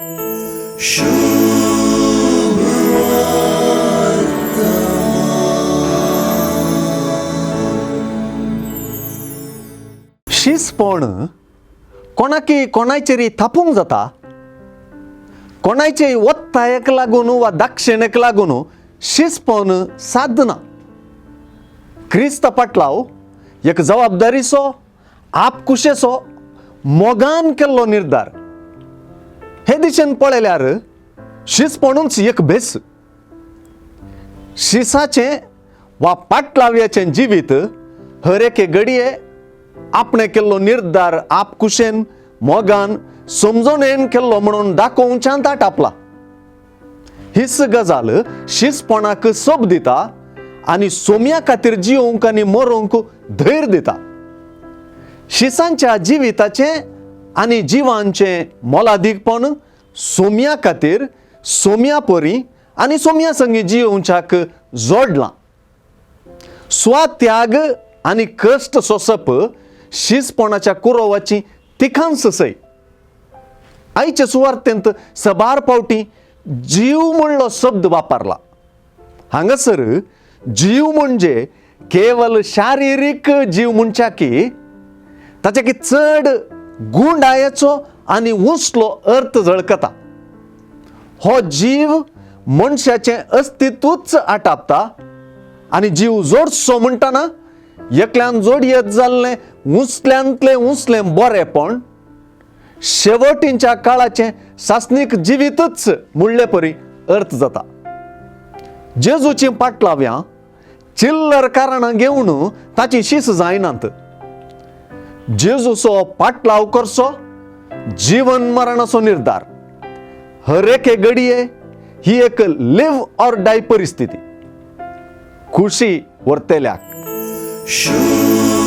शिसपण कोणाकी कोणाचेरी थापूंक जाता, कोणाचे ಒತ್ತಾಯಕ್ಕೆ लागून वा दाक्षिणेक लागून शिसपण सादना. क्रिस्त पाटलाव एक जबाबदारीचो, आपकुशेचो, मोगान केल्लो निर्धार. हे दिशेन पळयल्यार शिसपणूच एक भेस. शिसाचें वा पाटलाव्याचें जिवीत हर एके घडये आपणें केल्लो निर्धार आपकुशेन, मोगान, समजणेन केल्लो म्हणून दाखोवच्यान आटापला. हीच गजाल शिसपणाक सोब दिता आनी सोम्या खातीर जियोवंक आनी मरोवंक धैर्य दिता. शिसांच्या जिविताचें आनी जिवांचें मोलादीकपण सोम्या खातीर, सोम्या परी आनी सोम्या संगी जियोवच्याक जोडलां. स्वात्याग आनी कश्ट सोंसप शिसपणाच्या कुरोवाची तिखांस सय. आयचे सुवार्तेंत सबार पावटी जीव म्हणलो शब्द वापरला. हांगासर जीव म्हणजे केवल शारिरीक जीव म्हणच्या की ताच्या की चड गुंडायेचो आनी उंचलो अर्थ झळकता. हो जीव मनशाचें अस्तित्वूच आटापता आनी जीव जोडचो म्हणटना एकल्यान जोडयेत जाल्लें उंचल्यांतलें उंचलें बरेंपण, शेवटींच्या काळाचें सासणीक जिवीतच म्हणले परी अर्थ जाता. जेजूची पाटलाव्यां चिल्लर कारणां घेवन ताची शीस जायनात. जेजूचो पाटलाव करचो जीवन मरणाचो निर्धार. हर एके घडये ही एक लिव ऑर डाय परिस्थिती. खुशी व्हरतल्याक. शुभ.